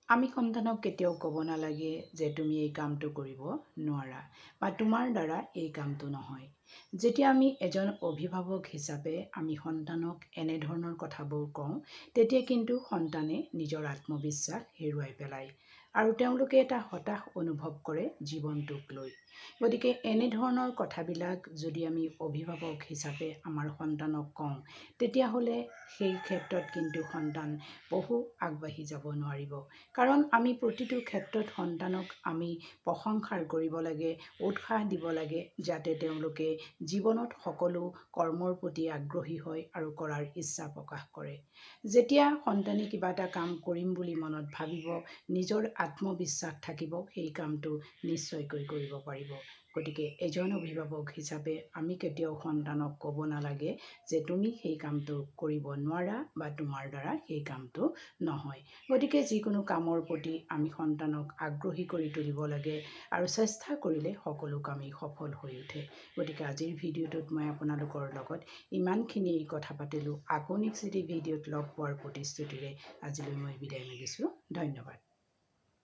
আমি সন্তানক কেতিয়াও ক'ব নালাগে যে তুমি এই কামটো কৰিব নোৱাৰা বা তোমাৰ দ্বাৰা এই কামটো নহয়। যেতিয়া আমি এজন অভিভাৱক হিচাপে আমি সন্তানক এনেধৰণৰ কথাবোৰ কওঁ, তেতিয়া কিন্তু সন্তানে নিজৰ আত্মবিশ্বাস হেৰুৱাই পেলায় আৰু তেওঁলোকে এটা হতাশ অনুভৱ কৰে জীৱনটোক লৈ। গতিকে এনেধৰণৰ কথাবিলাক যদি আমি অভিভাৱক হিচাপে আমাৰ সন্তানক কওঁ, তেতিয়াহ'লে সেই ক্ষেত্ৰত কিন্তু সন্তান বহু আগবাঢ়ি যাব নোৱাৰিব। কাৰণ আমি প্ৰতিটো ক্ষেত্ৰত সন্তানক আমি প্ৰশংসা কৰিব লাগে, উৎসাহ দিব লাগে, যাতে তেওঁলোকে জীৱনত সকলো কৰ্মৰ প্ৰতি আগ্ৰহী হয় আৰু কৰাৰ ইচ্ছা প্ৰকাশ কৰে। যেতিয়া সন্তানে কিবা এটা কাম কৰিম বুলি মনত ভাবিব, নিজৰ আত্মবিশ্বাস থাকিব, সেই কামটো নিশ্চয়কৈ কৰিব পাৰিব। গতিকে এজন অভিভাৱক হিচাপে আমি কেতিয়াও সন্তানক ক'ব নালাগে যে তুমি সেই কামটো কৰিব নোৱাৰা বা তোমাৰ দ্বাৰা সেই কামটো নহয়। গতিকে যিকোনো কামৰ প্ৰতি আমি সন্তানক আগ্ৰহী কৰি তুলিব লাগে আৰু চেষ্টা কৰিলে সকলো কামেই সফল হৈ উঠে। গতিকে আজিৰ ভিডিঅ'টোত মই আপোনালোকৰ লগত ইমানখিনিয়েই কথা পাতিলোঁ। আকৌ নেক্সট এটি ভিডিঅ'ত লগ পোৱাৰ প্ৰতিশ্ৰুতিৰে আজিলৈ মই বিদায় মাগিছোঁ। ধন্যবাদ।